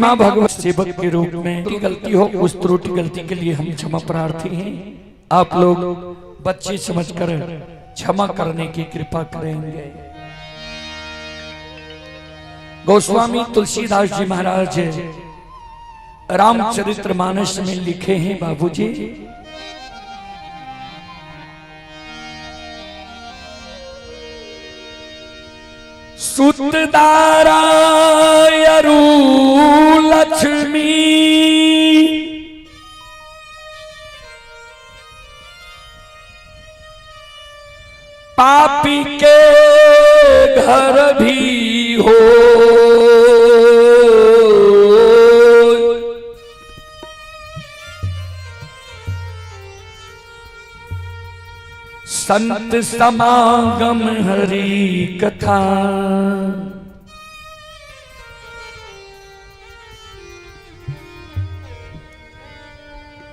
माँ भगवत सेवक के रूप में गलती हो, उस त्रुटि गलती के लिए हम क्षमा प्रार्थी हैं। आप लोग बच्चे समझकर क्षमा करने की कृपा करेंगे। गोस्वामी तुलसीदास जी महाराज रामचरित्र मानस में लिखे हैं बाबूजी, सुतदारा अरु लक्ष्मी पापी के घर भी हो, संत समागम हरि कथा।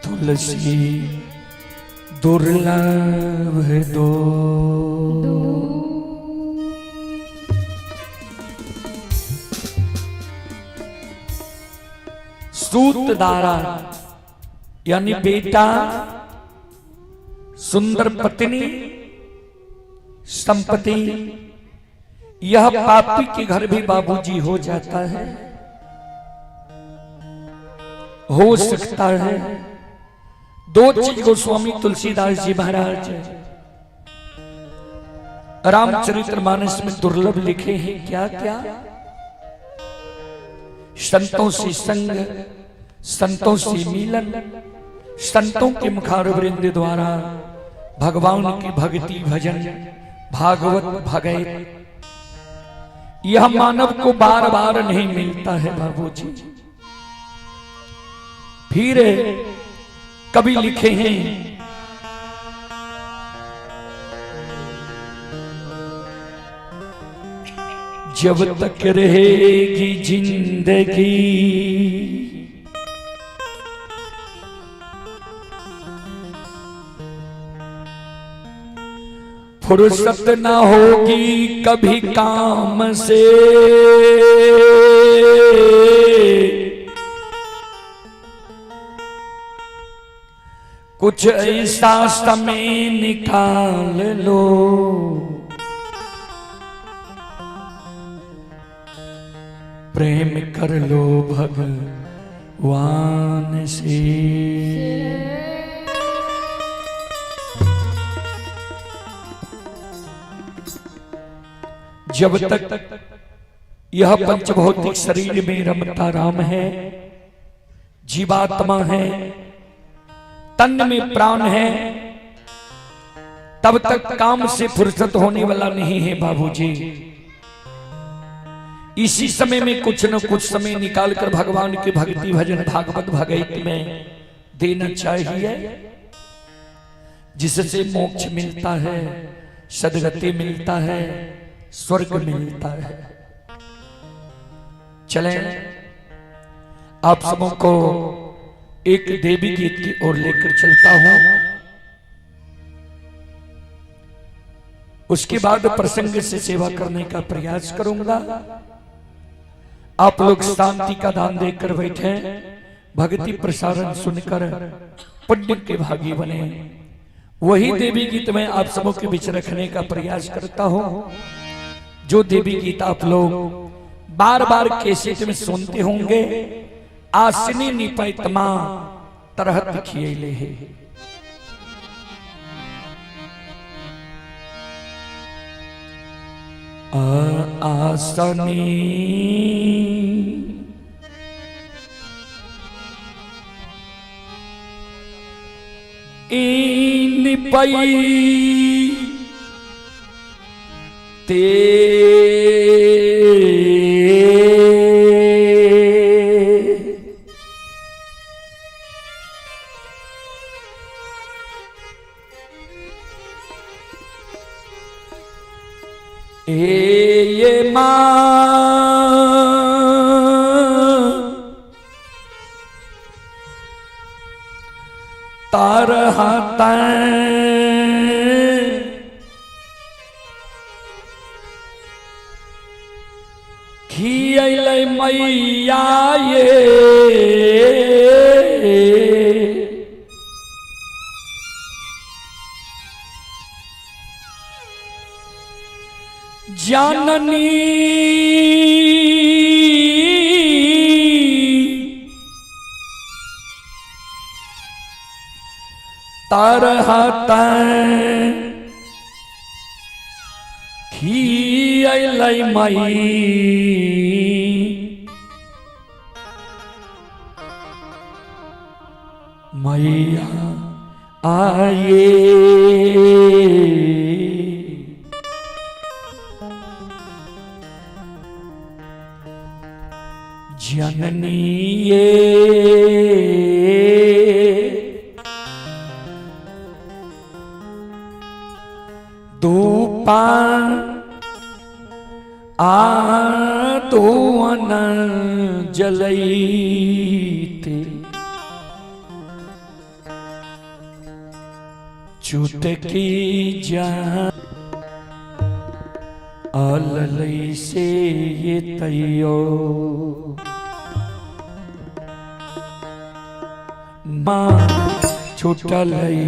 तुलसी दुर्लभ दो। सूतदारा यानी बेटा, सुंदर पत्नी, संपत्ति, यह पापी के घर भी बाबूजी हो जाता है, हो सकता है। दो चीज गोस्वामी तुलसीदास जी महाराज रामचरितमानस में दुर्लभ लिखे हैं। क्या क्या? संतों से संग, संतों से मिलन, संतों के मुखारवृंद द्वारा भगवान की भक्ति भजन, भागवत भगैत, यह मानव को बार बार नहीं मिलता है बाबूजी। फिर कवि लिखे हैं, जब तक रहेगी जिंदगी फुर्सत न होगी कभी काम से, कुछ ऐसा समय निकाल लो, प्रेम कर लो भगवान से। जब तक यह पंचभौतिक शरीर में रमता राम है, जीवात्मा है, तन में प्राण है, तब तक काम से फुर्सत होने वाला नहीं है बाबूजी। इसी समय में कुछ न कुछ समय निकालकर भगवान की भक्ति भजन भागवत भगवत में देना चाहिए, जिससे मोक्ष मिलता है, सदगति मिलता है, स्वर्ग मिलता है। चलें, आप सबों को एक देवी गीत की ओर लेकर चलता हूं। उसके बाद प्रसंग से सेवा करने का प्रयास करूंगा। आप लोग शांति का दान देकर बैठे, भक्ति प्रसारण सुनकर पुण्य के भागी बने। वही देवी गीत मैं आप सबों के बीच रखने का प्रयास करता हूं, जो देवी गीत आप लोग बार बार कैसेट में सुनते होंगे। आसनी निपैतमा तरहत खियले है। आसनी इन पई ते ये मां तारहत खियलै मैया। मैया ये जननी तरह खियलै मई मैया आये। जननी ये धूपा आ धुअन जलैते चुटकी जा अललै से ये तैयो माँ छुटलै।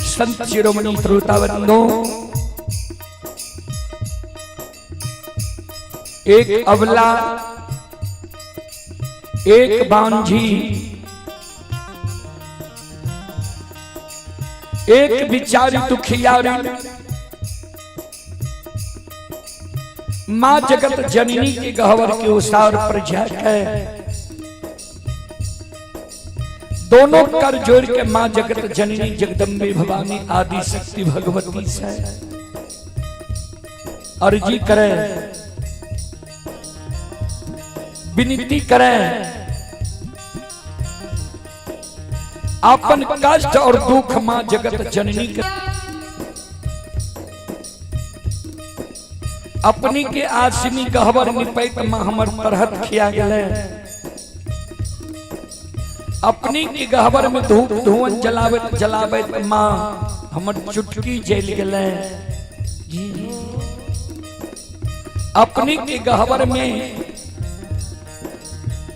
संत शिरोमणि श्रोतावंदों, एक अबला एक बांझी एक बिचारी दुखियारी मां जगत जननी के गहवर के उसार पर जाकर दोनों कर जोड़ के मां जगत जननी जगदम्बे भवानी आदि शक्ति भगवती से अर्जी करें, विनती करें, अपन कष्ट और दुख मां जगत जननी के अपनी के आसिनी गहवर निपैत मां हमर तरहत खिया गेले, अपनी के गहवर में धूप धुआं जलावत जलावत मां हमर चुटकी जल गेले, अपनी के गहवर में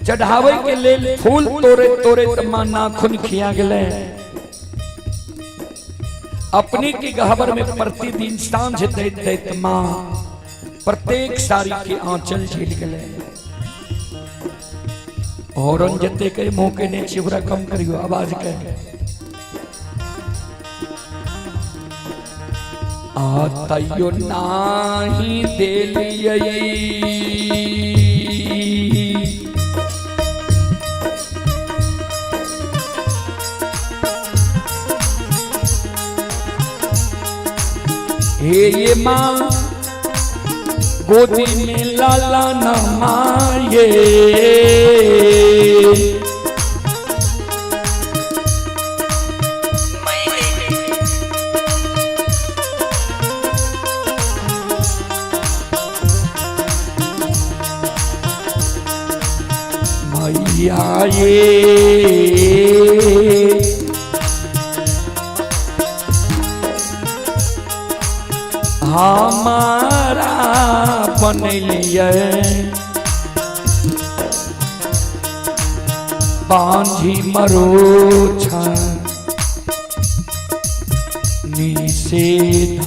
चढ़ावे के लेल फूल तोड़े तोड़े मां नाखून खिया गेले, अपनी के गहवर में प्रतिदिन सांझ दैत दैत मां प्रत्येक साड़ी के आंचल झेल गेले। हॉर्न जते के मुंह के ने चिवरा कम करियो आवाज के आ तैयो नाही देलियै हे ये माँ गोदी में लाला न माये माये। हमारा बनलिए बांझी मरोछा निषेध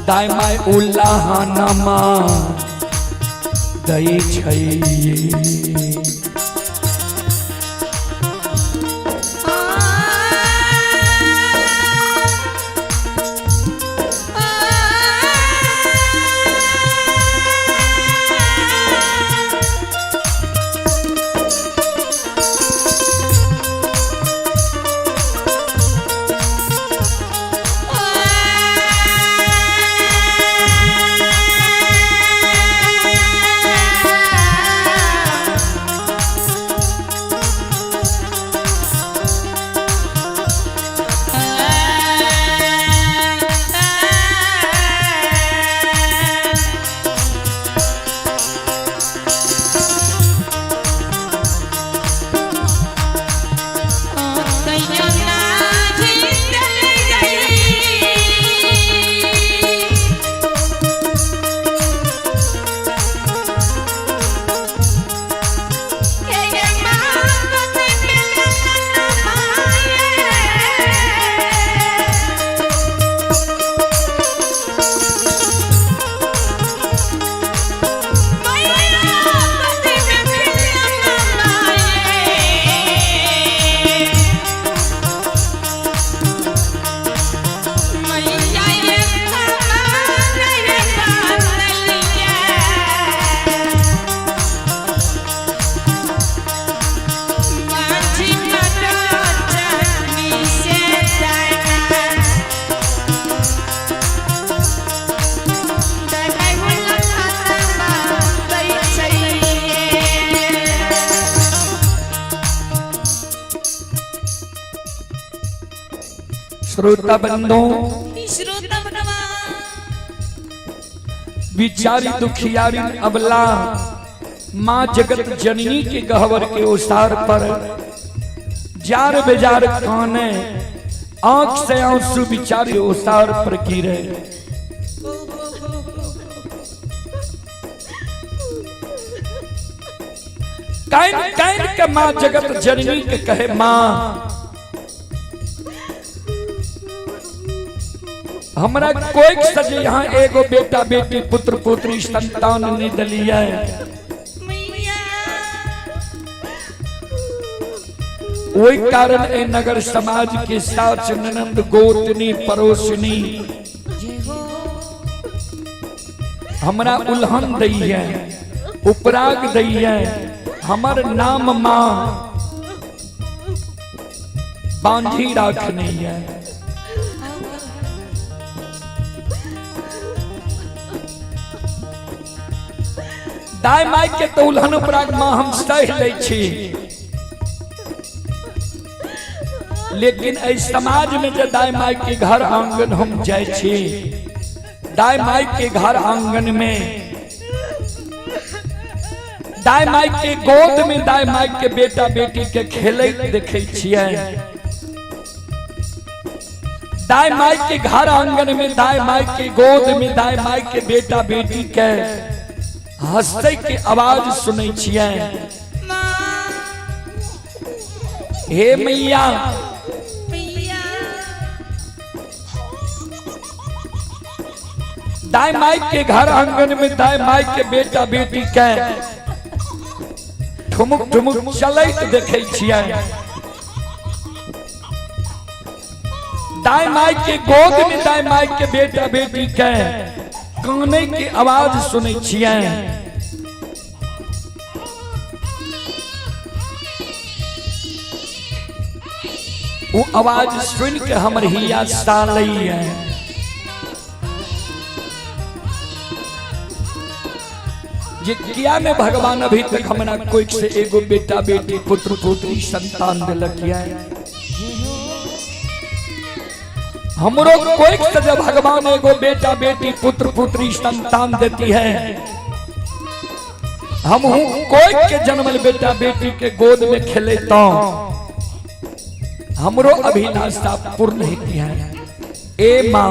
दाय my उल्लाहनमा दै छै। श्रोता बंधु, श्रोता भगवान, बिचारी दुखियारी अबला माँ जगत जननी के गहवर के ओसार पर जार बेजार काने, आंख से आंसू बिचारी ओसार पर गिरे। काइन काइन के माँ जगत जननी के कहे, माँ हमरा कोई सजे यहाँ एगो बेटा बेटी पुत्र पुत्री संतान नहीं दलिए, मैया, वही कारण ए नगर समाज के सास ननंद गोतनी पड़ोसनी हमरा उल्हन दी है, उपराग दी है, हमर नाम माँ बांधी राखनी है। दाय my के तो उल्हन उपराग माँ हम सह लै छी, लेकिन एहि समाज में जे दाय माय के घर आंगन हम जाइ छी, दाय माय के घर आंगन में, दाय माय के गोद में दाय माय के बेटा बेटी के खेलैत देखै छियै, दाय माय के घर आंगन में, दाय माय के गोद में दाय माय के बेटा बेटी के हंसै के आवाज सुनै छियै। माँ, हे मैया, मैया, दाय माय के घर आंगन में दाय माय के बेटा बेटी के ठुमुक ठुमुक चलैत देखै छियै, दाय माय के गोद में दाय माय के बेटा बेटी के कानै के आवाज सुनै छियै। वो आवाज सुन के हमर हिया सालैया। जे किया में भगवान अभी तक हमरा कोई से एगो बेटा बेटी पुत्र पुत्री संतान दिलक या, हमरो कोई से जब भगवान एगो बेटा बेटी पुत्र पुत्री संतान देती है हम कोई के जन्मल बेटा बेटी के गोद में खेले तो हमरो अभिलाषा पूर्ण होती है। ए माँ,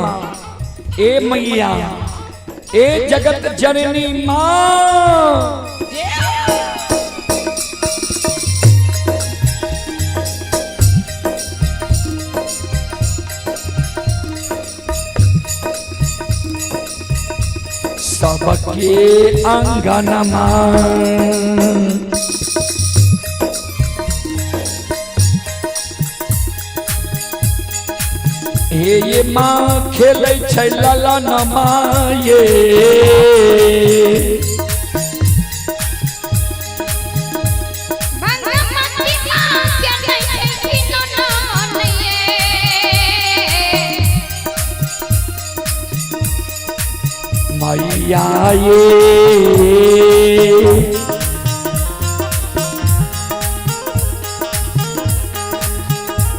ए मैया, ए जगत जननी माँ, सबके अंगनमा हे ये माँ खेलै छै ललनमा ये। भगवती माँ खेलै छै खिलौना ये। मैया ये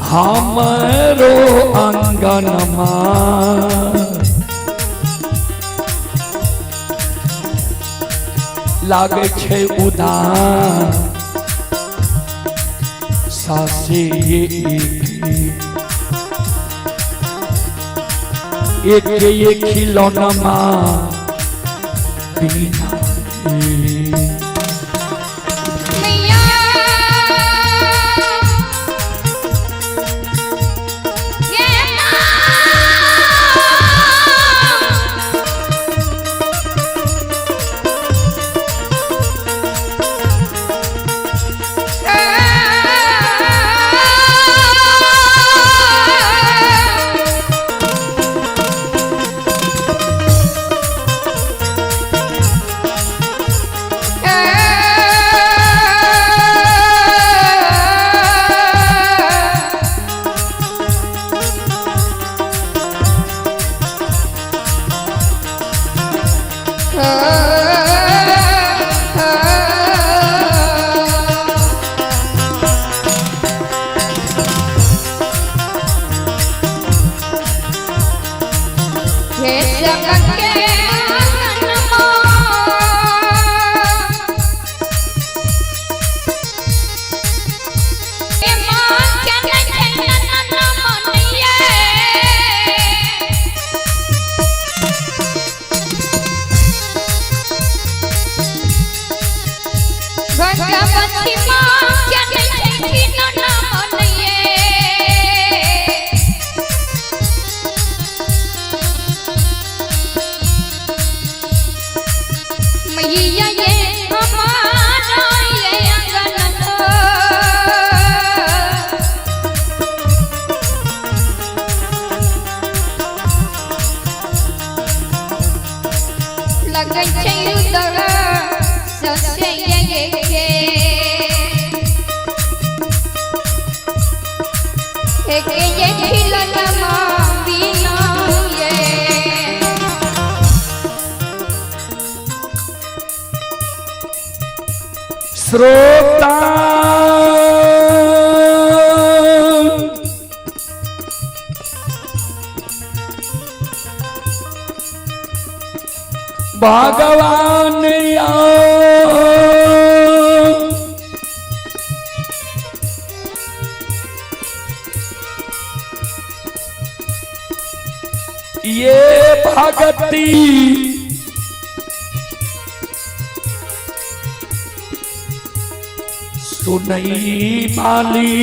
हमरो अंगनमा लागै छै उदास सासे एक एक खिलौनमा बिना मैया ये माँ। भगवती माँ खेलै छै खिलौना ये। मैया ये हमारा ये आंगन लगै छै उदर ससे ये के एक ये खिलौना बिना ये। श्रोता भगवान आओ, ये भगती सुनई माली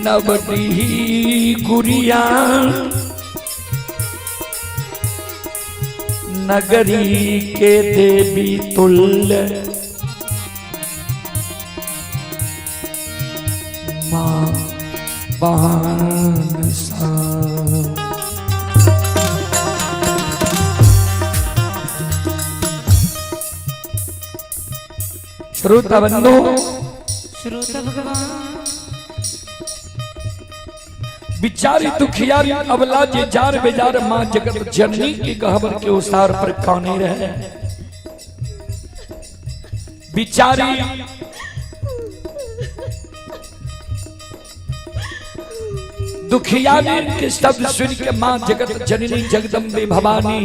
नवडी गुरिया नगरी के देवी तुल्य माँ बांसा। श्रोता बंधु, श्रोता भगवान, बिचारी दुखियारी अबला जे जार बेजार माँ जगत जननी के गहबर के उसार पर काने रहे। बिचारी दुखियारी के शब्द सुन के माँ जगत जननी जगदम्बे भवानी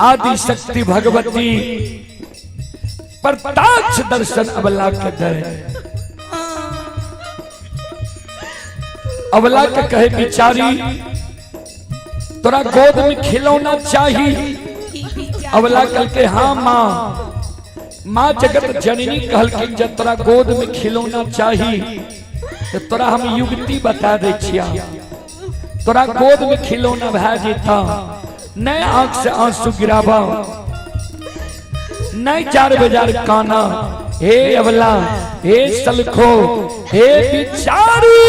आदि शक्ति भगवती प्रत्यक्ष दर्शन अबला के दे। अबला के कहे बिचारी तोरा गोद में खिलौना चाहिए। अबला कल के हाँ माँ, माँ जगत जननी कहलखिन जब तोरा गोद में खिलौना चाहिए तो तोरा हम युक्ति बता दे छिया, तोरा गोद में खिलौना भै जेता, नहीं आंख से आंसू गिराबा, नहीं चार बाजार काना। हे अबला, हे सलखो, हे बिचारी,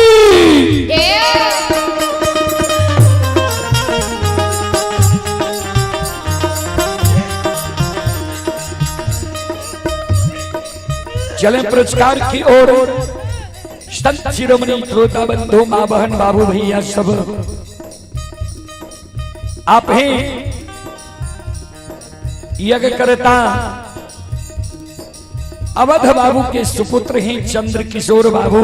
चले पुरस्कार की ओर। संत शिरोमणि श्रोता बंधु माँ बहन बाबू भैया सब आप हैं यज्ञ करता अवध बाबू के सुपुत्र हैं चंद्र किशोर बाबू।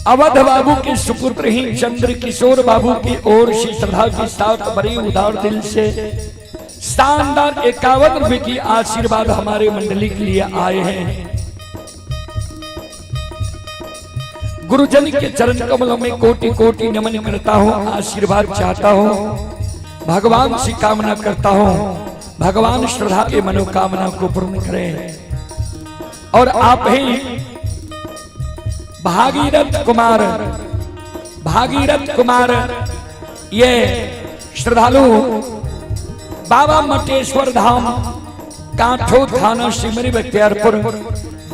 अवध बाबू के सुपुत्र हैं चंद्र किशोर बाबू की ओर से श्रद्धा के साथ बड़ी उदार दिल से शानदार 51 रुपए की आशीर्वाद हमारे मंडली के लिए आए हैं। गुरुजन के चरण कमलों में कोटि कोटि नमन करता हूँ, आशीर्वाद चाहता हूँ, भगवान से कामना करता हूँ, भगवान श्रद्धा के मनोकामना को पूर्ण करें। और आप ही भागीरथ कुमार, भागीरथ कुमार ये श्रद्धालु बाबा मटेश्वर धाम कांठो थाना सिमरी बख्तियारपुर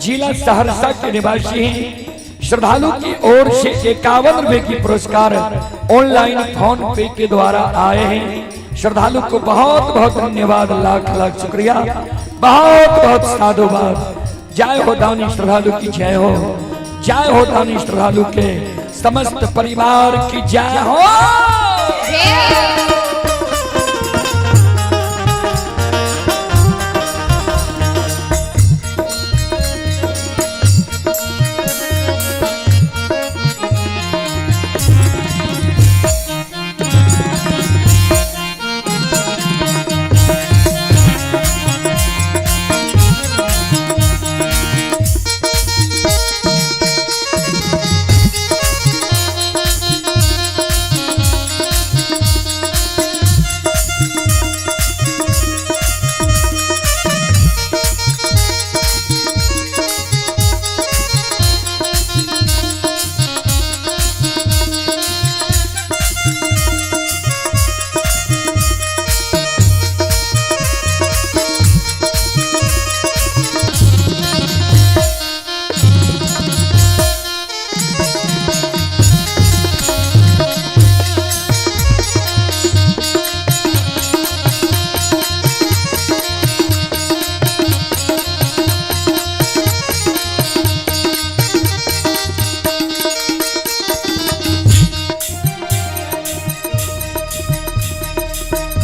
जिला सहरसा के निवासी हैं। श्रद्धालु की ओर से 51 रुपए की पुरस्कार ऑनलाइन फोन पे के द्वारा आए हैं। श्रद्धालु को बहुत बहुत धन्यवाद, लाख लाख शुक्रिया, बहुत बहुत साधुवाद। जय हो दानी श्रद्धालु की जय हो, जय हो दानी श्रद्धालु के समस्त परिवार की जय हो।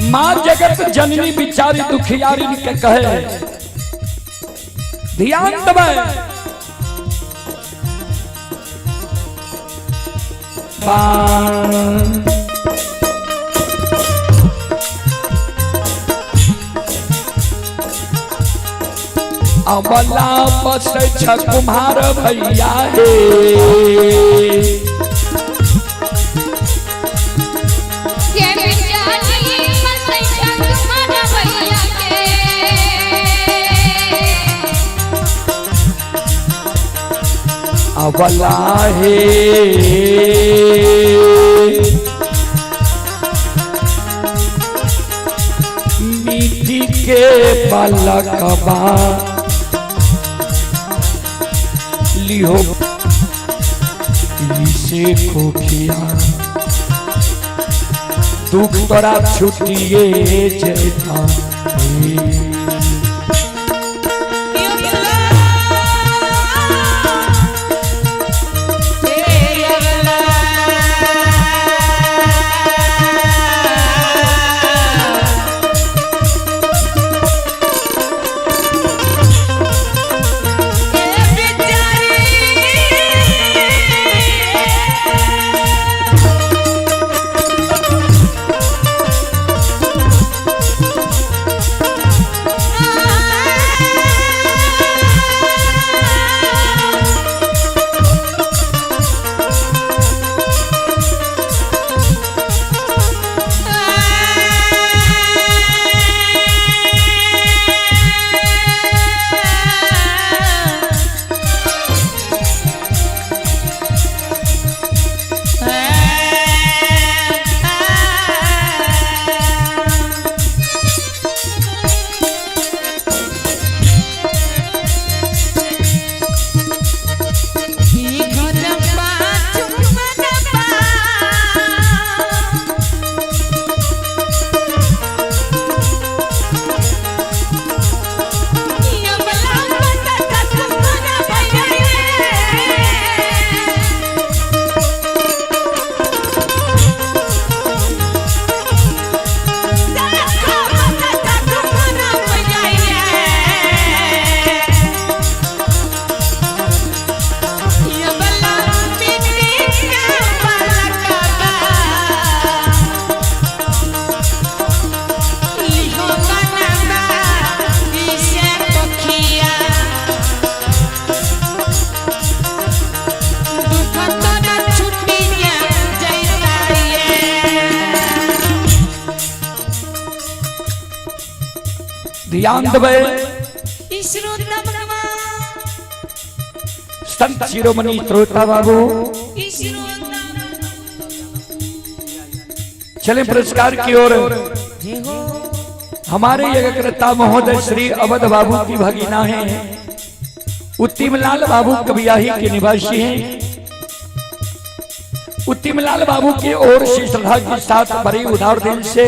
माँ जगत जननी बिचारी दुखियारी के कहे, ध्यान दबे अबला बस छ कुम्हार भैया हे, अबला हे मिट्टी के पलकबा लिहो इसे कोखिया दुख तोरा छुटिए जेता। ध्यान देबै। श्रोता भगवान। संत शिरोमणि श्रोता बाबू। श्रोता। चले पुरस्कार की ओर। जय हो। हमारे यज्ञकर्ता महोदय श्री अवध बाबू की भगीना है, उत्तिमलाल बाबू कबियाही के निवासी हैं। उत्तिमलाल बाबू की ओर से श्रद्धा के साथ बड़ी उदार दिल से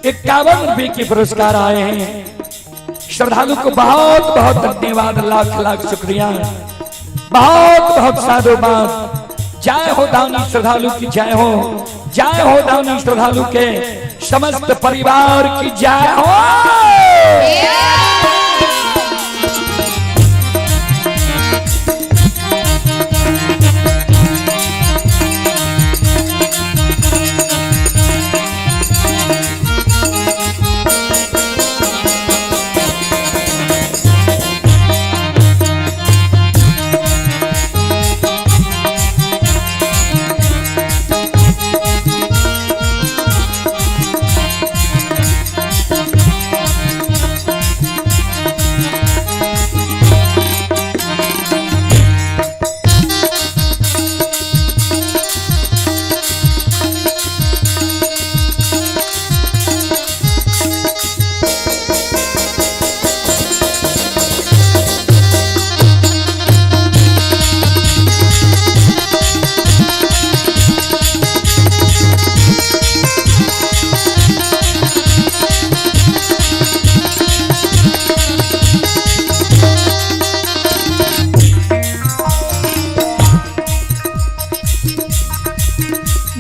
51 रुपए के पुरस्कार आए हैं। श्रद्धालु को बहुत बहुत धन्यवाद, लाख लाख शुक्रिया, बहुत बहुत साधुवाद। जय हो दानी श्रद्धालु की जय हो, जय हो दानी श्रद्धालु के समस्त परिवार की जय हो।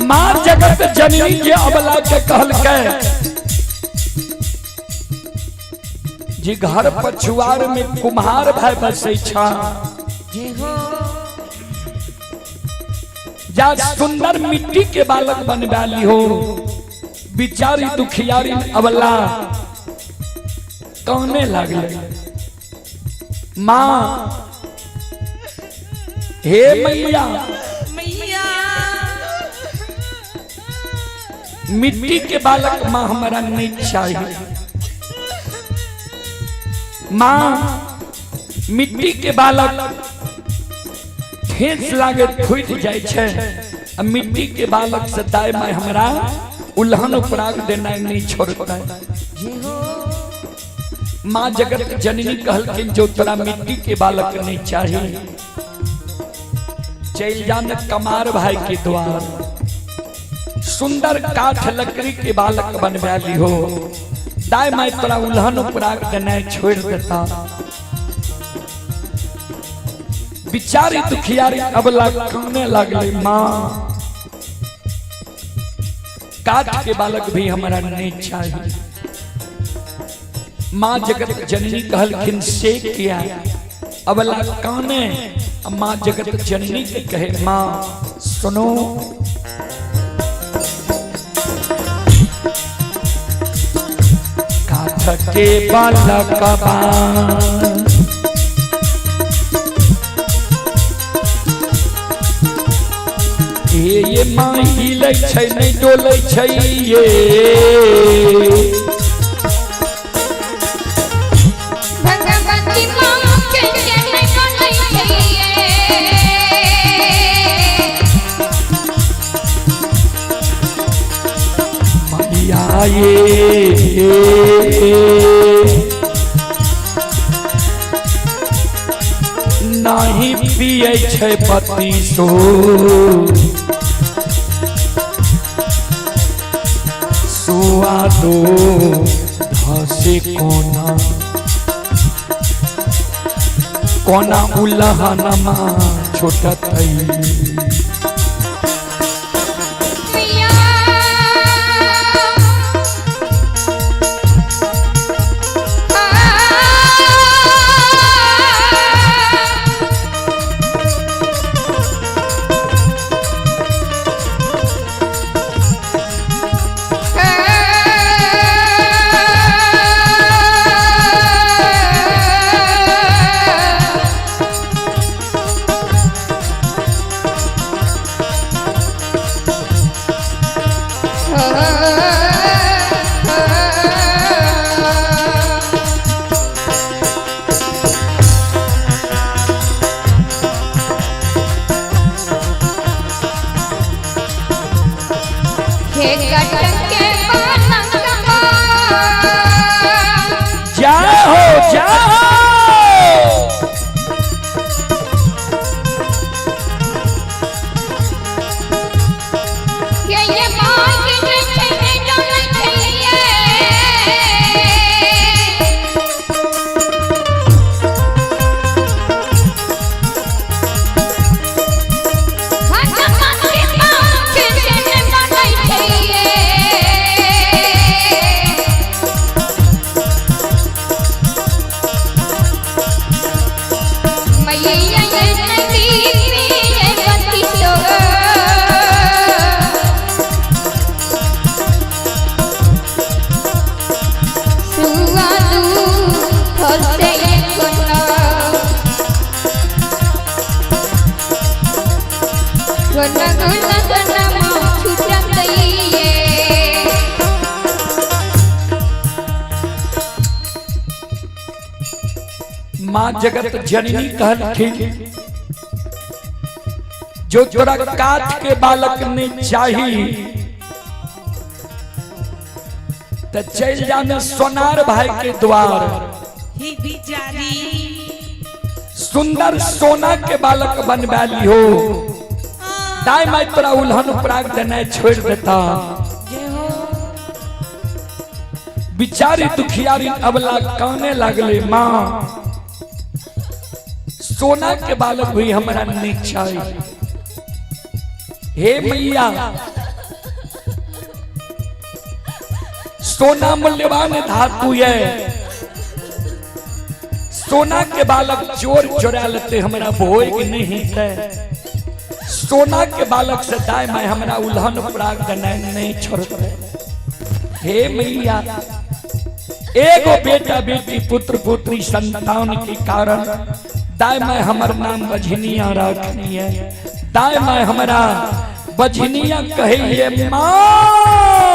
माँ जगत जननी के अबला के कहलकै जी घर पछुआर में कुम्हार भाई बसै छा, जय हो। जा सुंदर मिट्टी के बालक बनवा ली हो। बिचारी दुखियारी अबला कहने लागले, माँ, हे मैया, मैया। मिट्टी के बालक माँ हमारा नहीं चाहिए। माँ, मिट्टी के बालक ठेस लागे फूट जाए छै, आ मिट्टी के बालक से दाय माय हमरा उल्हन उपराग देना नहीं छोड़ता। जय हो। माँ जगत जननी कहलखिन, जो तोरा मिट्टी के बालक नहीं चाहिए, चल जा न कमार भाई के द्वार, सुंदर काठ लकड़ी के बालक बनवा ली हो, दाय माय तोरा उल्हन उपराग देना छोड़ देता। बिचारी दुखियारी अबला काने लागले, माँ, काठ के बालक भी हमारा नहीं चाहिए। माँ जगत जननी कहलखिन, से किया? अबला काने, माँ जगत जननी के कहे, माँ सुनो, काठ के बालक बा हे ये माँ, हिलै छै नहि डोलै छै ये। भगवती माँ के नहीं बोलै छै। मैया ये नाही पियै छै पति सो सुआ दो धसे कोना कोना उलहनमा छोटतै। मैया। हे कटके पलंगवा। जय हो जय हो। के ये मांग के डोले छइये। गोला गोला गोला माँ छूटत ये। माँ जगत जननी कहलखिन जो तोरा काठ के बालक ने चाही त चल जाने सोनार भाई के द्वार। ही बिचारी। सुंदर सोना के बालक बनवा लिहो, दाई माई तोरा उल्हन उपराग देने छोड़ देता। जय हो। बिचारी दुखियारी अबला काने लागले, माँ सोना के बालक भी हमरा नहीं चाहिए। हे मैया, सोना मूल्यवान धातु है, सोना के बालक चोर चोरा लेते हमरा भोग नहीं है। सोना के बालक से दाय मैं हमरा उल्हन प्राग देने नहीं छोड़ते। हे मैया, एगो बेटा बेटी पुत्र पुत्री संतान के कारण दाय मैं हमर नाम बझनिया रखनी है। दाय मैं हमरा बझनिया कहिए माँ।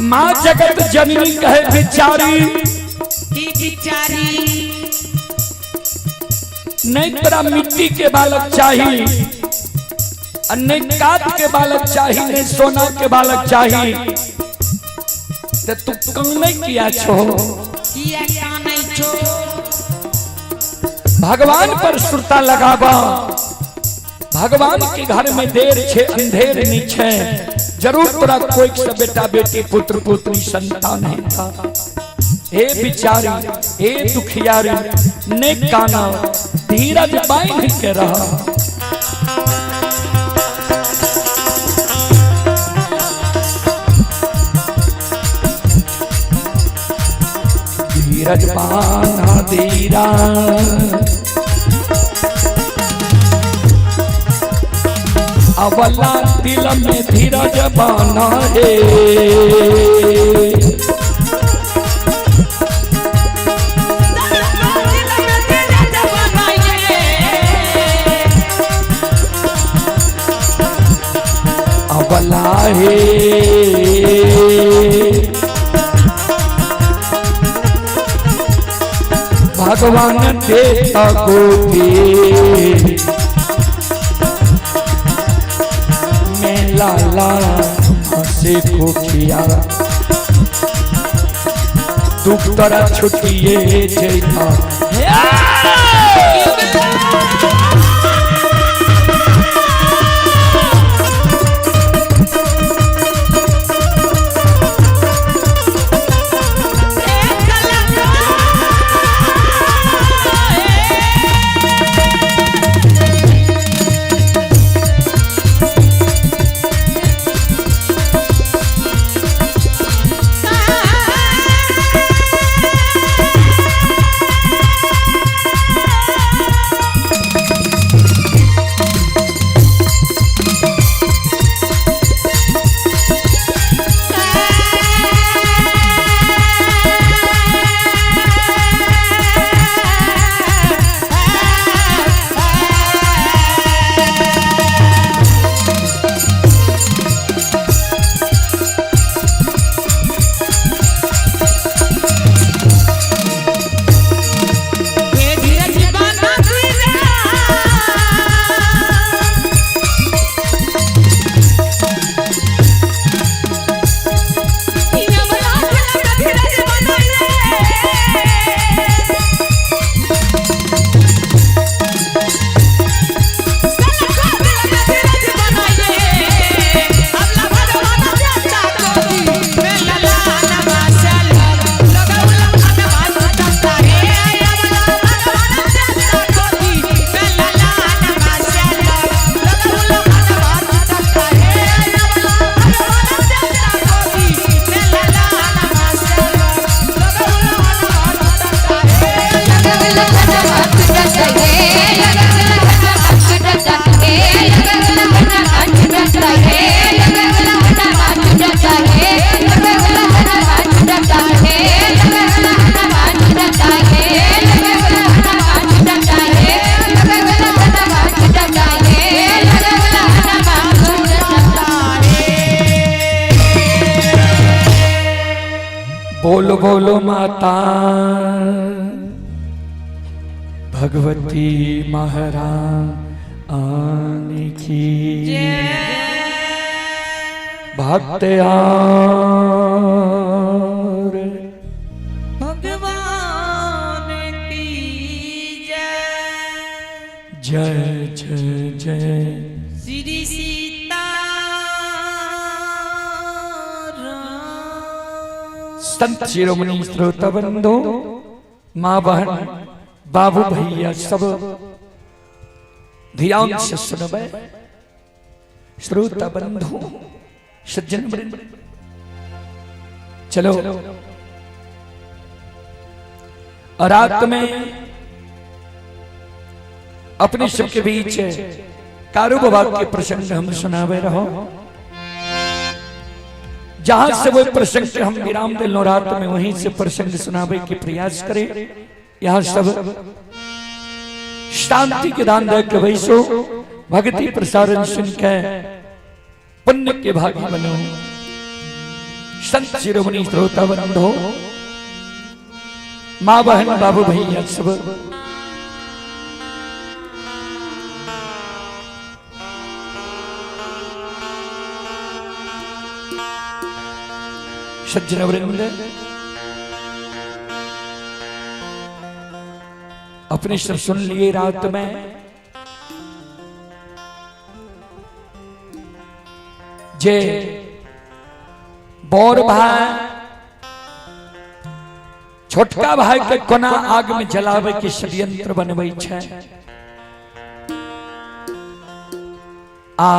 माँ जगत जननी कहे बिचारी ही बिचारी। नहीं तोरा मिट्टी के बालक चाहिए, नहीं काट के बालक चाहिए, नहीं सोना के बालक चाहिए, ते तू काने किया छो? किया कानै छो? भगवान पर सुरता लगावा। भगवान के घर में देर छे अंधेर नहीं छे, जरूर तोरा कोई से बेटा बेटी पुत्र पुत्री संतान है। हे बिचारी, हे दुखियारी, ने काना धीरज बांध के रहा। धीरज बांधा धीरा अवला दिल में धीरज बाना है। अवला है भगवान देता गोपी मैं लाला हंसे खोखिया दुख तोरा छुटिए जैता। बोलो बोलो माता भगवती महारानी की भक्त और भगवान की जय। जय जय जय श्री सीता संत शिरोमणि श्रोता बंधु, माँ बहन बाबू भैया सब ध्यान से सुनबे। श्रोता बंधु सज्जन वृंद, चलो रात में अपने सबके बीच कारू बाबा के प्रसंग हम सुनावे रहो। जहां से वो प्रसंग के हम विराम दिलो रात में, वहीं से प्रसंग सुनावे के प्रयास करें। यहाँ सब शांति के दान दे के वैसो भक्ति प्रसारण सुन के पुण्य के भागी बनो। संत शिरोमणि श्रोता बंधो, माँ बहन बाबू भैया सब सज्जन वृंद, अपने सब सुन लिए रात में। जे बौर भाई छोटका भाई के कोना आग में जलावे के षड्यंत्र बनबै छै, आ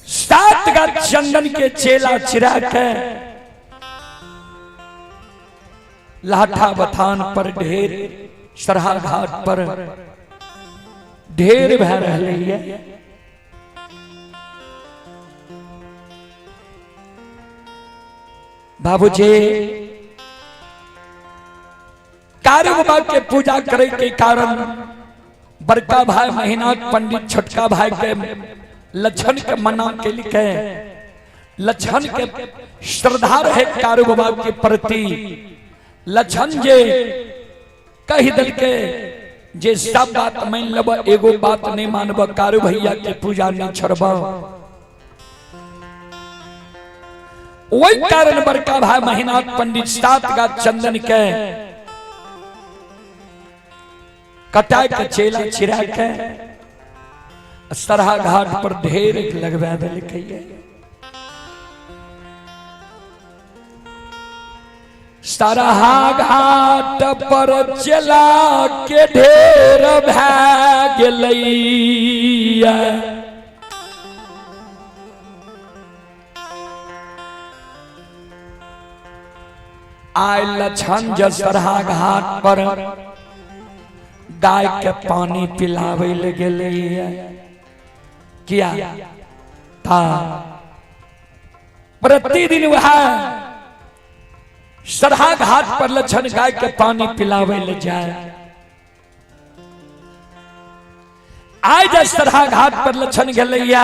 सात गाछ चंदन के चेला चिरा के लाठा बथान पर ढेर, सरहा घाट पर ढेर भै रहलै है। बाबूजी कारू बाबा के पूजा करे के कारण बड़का भाई महिनाथ पंडित छोटका भाई के लक्षण के मना के लिखे, लक्षण के श्रद्धा रहे कारू बाबा के प्रति। लक्षण जे कही दल के जे सब बात मान लब, एगो बात नहीं मानब, कारू भैया के पूजा नहीं छोड़ब। वही कारण बड़का भाई महिनाथ पंडित सात गाछ चंदन के कटा के चेला चिरा के सरहा घाट पर ढेर लगवा देलकै। सरहा घाट पर चला के ढेर भै गेलैया। आय लक्षण जे सरहा घाट पर गाय के पानी पिलावे ले गेलैया। किया था प्रतिदिन वह सरहा घाट पर लक्षण गाय के पानी पिलावे ले जाए। आय जे सरहा घाट पर लक्षण गेलैया,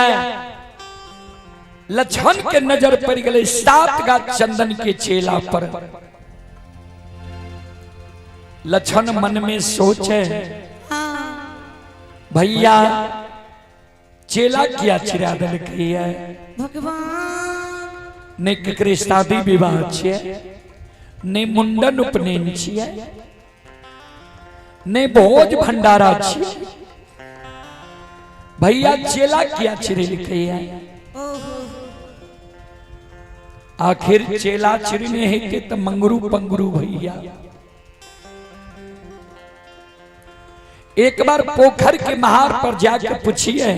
लक्षण के नजर पड़ गए सात गाछ चंदन के चेला पर। लक्षण मन में सोचे, भैया चेला किया चिरा देलकै है, भगवान ने केकरे शादी विवाह छियै, ने मुंडन उपनयन छियै, ने भोज भंडारा छियै, भैया चेला किया चिरेलकै है। आखिर चेला चिरने हेतै त मंगरू पंगरू भैया। एक बार पोखर के महार पर जाके पूछिए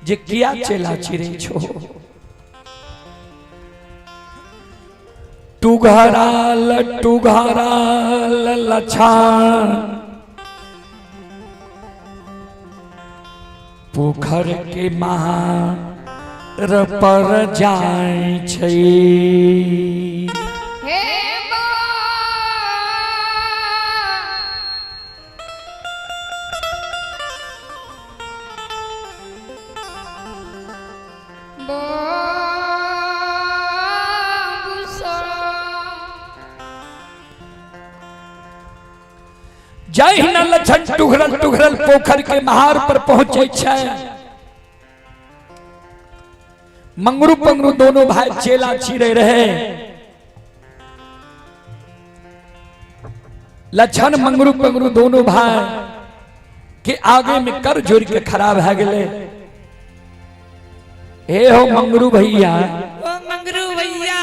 जे किया चेला चिरे छो। टुघराल टुघराल लछान पोखर के महार पर जाय छै। हे बा जहिना लछन टुघरल टुघरल पोखर के महार पर पहुंचे छै, मंगरू पंगरू दोनों भाई चेला चीरे रहे। लछन मंगरू पंगरू दोनों भाई के आगे में कर जोड़ के खराब है गए। हे हो मंगरू भैया, ओ मंगरू भैया,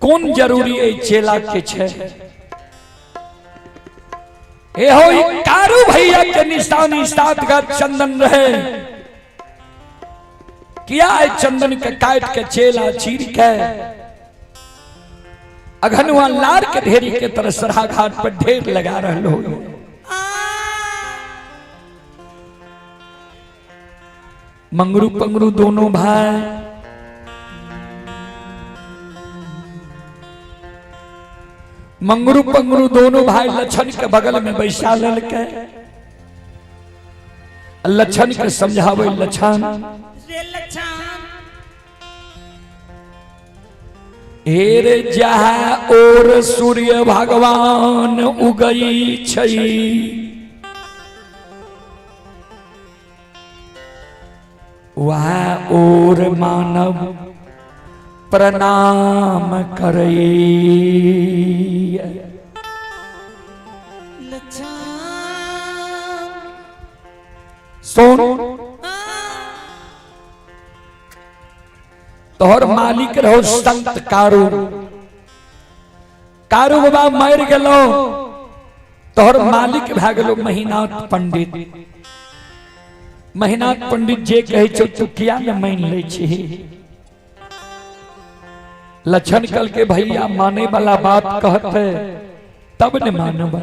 कौन जरूरी है चेला के छे? हे हो ई कारू भैया के निशानी 7 गज चंदन रहे, किया है चंदन के काट के चेला चीर के अघनुआ लार के ढेरी के तरह सरहा घाट पर ढेर लगा रहे हो। मंगरू पंगरू दोनों भाई मंगरू पंगरू दोनों भाई लछन के बगल में बैसा ललके, लछन के समझावे लछन रे लछन, हेरे जहा और सूर्य भगवान उगई छई, वह और मानव प्रणाम करई। लछन सुन, तोहर मालिक रहो संत कारू, कारू बाबा मर गेलो, तोहर मालिक भए गेलो महिनाथ पंडित। महिनाथ पंडित जे कहै छौ तू किया ने मान लै छी? लछन कल के भैया माने वाला बात कहते तब ने मानब।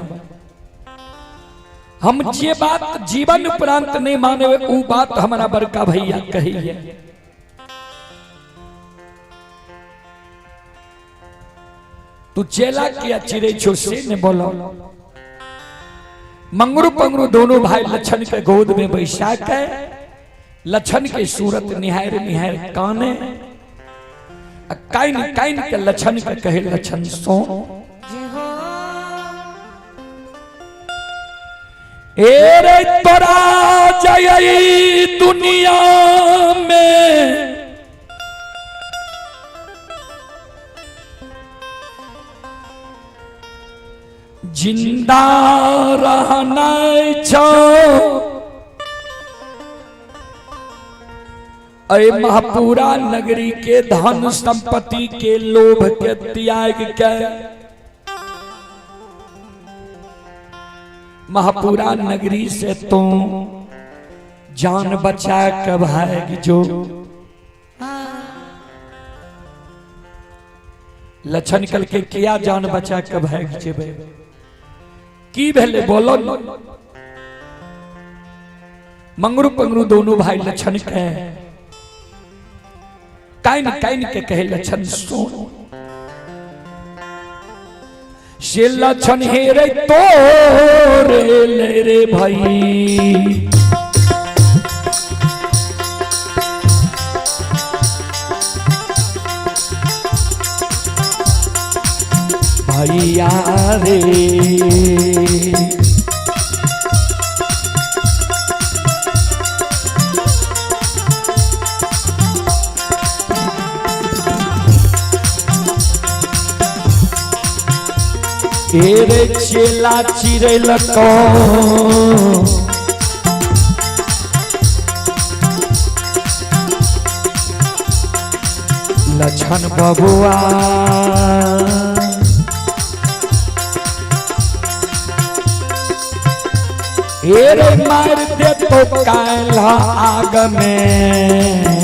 हम जे बात जीवन उपरांत नहीं माने ऊ बात हमारा बड़का भैया कहिए। तू चेला किया चिड़ै छो से ने बोलो। मंगरू पंगरू दोनों भाई लछन के गोद में बैसा के लछन के सूरत निहार निहार काने काइन काइन के लछन के कहे लछन सो ए रे तोरा जय दुनिया में जिंदा रहना छो, अरे महापुरा नगरी के धन संपत्ति के लोभ के त्याग के महापुरा नगरी से तू जान बचा के भाग जो। लछन कल के किया जान बचा के भाग जेबे? की भेले बोलो? मंगरू पंगरू दोनों भाई लछन के काइन काइन के कहे लछन सुन, से लछन हे रे तोरे ले रे भाई, भैया रे रे चेला चिड़ैल को लछन बबुआ, रे मार दे तो काल आग में।